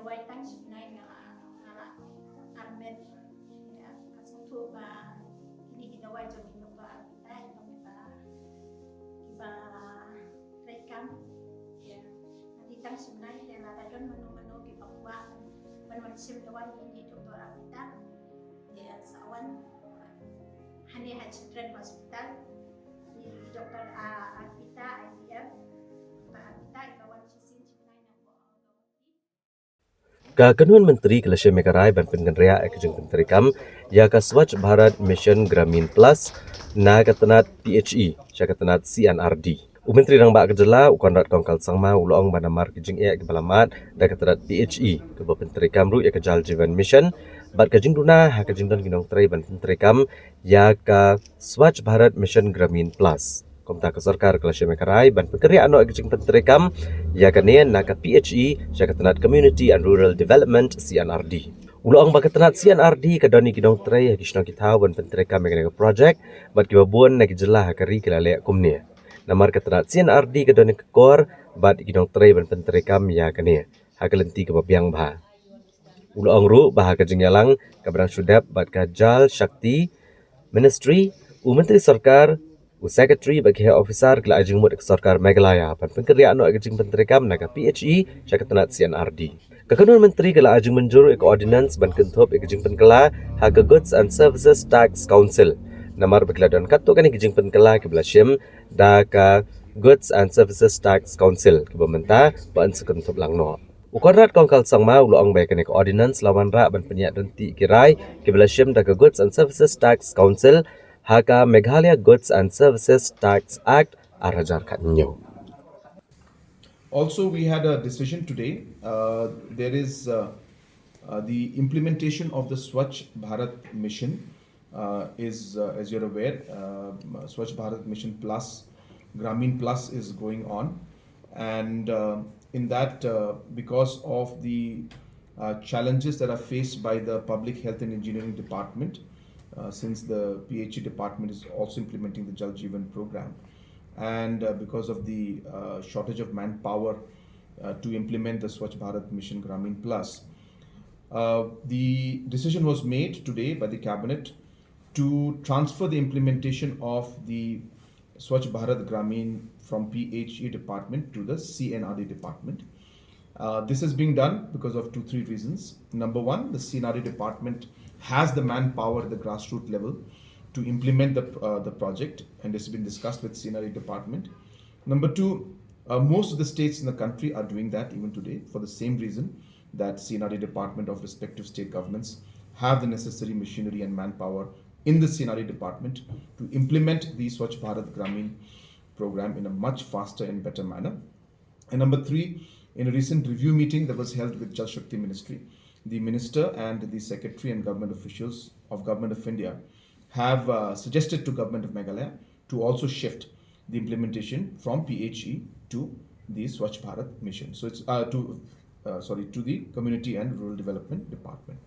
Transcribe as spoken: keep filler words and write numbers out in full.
Wai tang shi bnai nga la, nga la armet. Ïa, nga sngewthuh ba kine ki dawai jong i Doktor Arpita, i ba, i ba treikam. Ïa, nga dei tang shi bnai, te lada don mano mano kiba kwah ban wan shim dawai na i Doktor Arpita, ïa, sa wan hangne ha Children Hospital. I Doktor Arpita, I V F, Doktor Arpita i ba wan shisien shi bnai na Ka kynhun myntri ka la shim ïa ka rai ban pynkynriah ïa ka jingpyntreikam ïa ka Swachh Bharat Mission Gramin Plus na ka tnat P H E sha ka tnat C and R D. U Myntri Rangbah ka jylla, u Conrad Kongkal Sangma, u la ong ba namar ka jingeh kiba la mad da ka tnat P H E kaba pyntreikam ruh ïa ka Jal Jeevan Mission bad ka jingduna ha ka jingdon ki nongtrei ban pyntreikam ïa ka Swachh Bharat Mission Gramin Plus. Kumta ka sorkar ka la shim ïa ka rai ban pynkynriah noh ïa ka jingpyntreikam ïa kane na ka P H E sha ka tnat Community and Rural Development, C and R D. U la ong ba ka tnat C and R D ka don ïa ki nongtrei ha ki shnong ki thaw ban pyntreikam ïa kane ka projek bad kiba bun na ki jylla ha ka ri ki la leh kumne. Namar ka tnat C and R D ka don ïa ka kor bad ïa ki nongtrei ban pyntreikam ïa kane ha ka lynti kaba biang bha. U la ong ruh ba ha ka jingïalang kaba dang shu dep bad ka Jal Shakti Ministry, u Myntri Sorkar, u Secretary bad ki heh officer ki la ai jingmut ïa ka sorkar Meghalaya ban pynkynriah noh ïa ka jingpyntreikam na ka P H E sha ka tnat C and R D. Ka kynhun myntri ka la ai jingmynjur ïa ka ordinance ban kynthup ïa ka jingpynkylla ha ka Goods and Services Tax Council. Namar ba ki la don katto katne ki jingpynkylla kiba la shim da ka Goods and Services Tax Council kiba mynta ba yn sa kynthup lang noh. U Conrad Kongkal Sangma u la ong ba ïa kane ka ordinance la wanrah ban pynïaid ryntih ki rai kiba la shim da ka Goods and Services Tax Council ha ka Meghalaya Goods and Services Tax Act ar hajar khathynñiew. Also, we had a decision today. Uh, there is uh, uh, the implementation of the Swachh Bharat Mission uh, is, uh, as you're aware, uh, Swachh Bharat Mission Plus, Gramin Plus is going on. And uh, in that, uh, because of the uh, challenges that are faced by the Public Health and Engineering Department, uh, since the P H E department is also implementing the Jal Jeevan program, and uh, because of the uh, shortage of manpower uh, to implement the Swachh Bharat Mission Gramin Plus, uh, the decision was made today by the cabinet to transfer the implementation of the Swachh Bharat Gramin from P H E department to the C and R D department. Uh, this is being done because of two, three reasons. Number one, the C and R D department has the manpower at the grassroots level to implement the, uh, the project, and this has been discussed with C and R D department. Number two, uh, most of the states in the country are doing that even today for the same reason that C and R D department of respective state governments have the necessary machinery and manpower in the C and R D department to implement the Swachh Bharat Gramin program in a much faster and better manner. And number three, in a recent review meeting that was held with Jal Shakti Ministry, the minister and the secretary and government officials of Government of India have uh, suggested to Government of Meghalaya to also shift the implementation from P H E to the Swachh Bharat Mission. So it's uh, to uh, sorry, to the Community and Rural Development Department.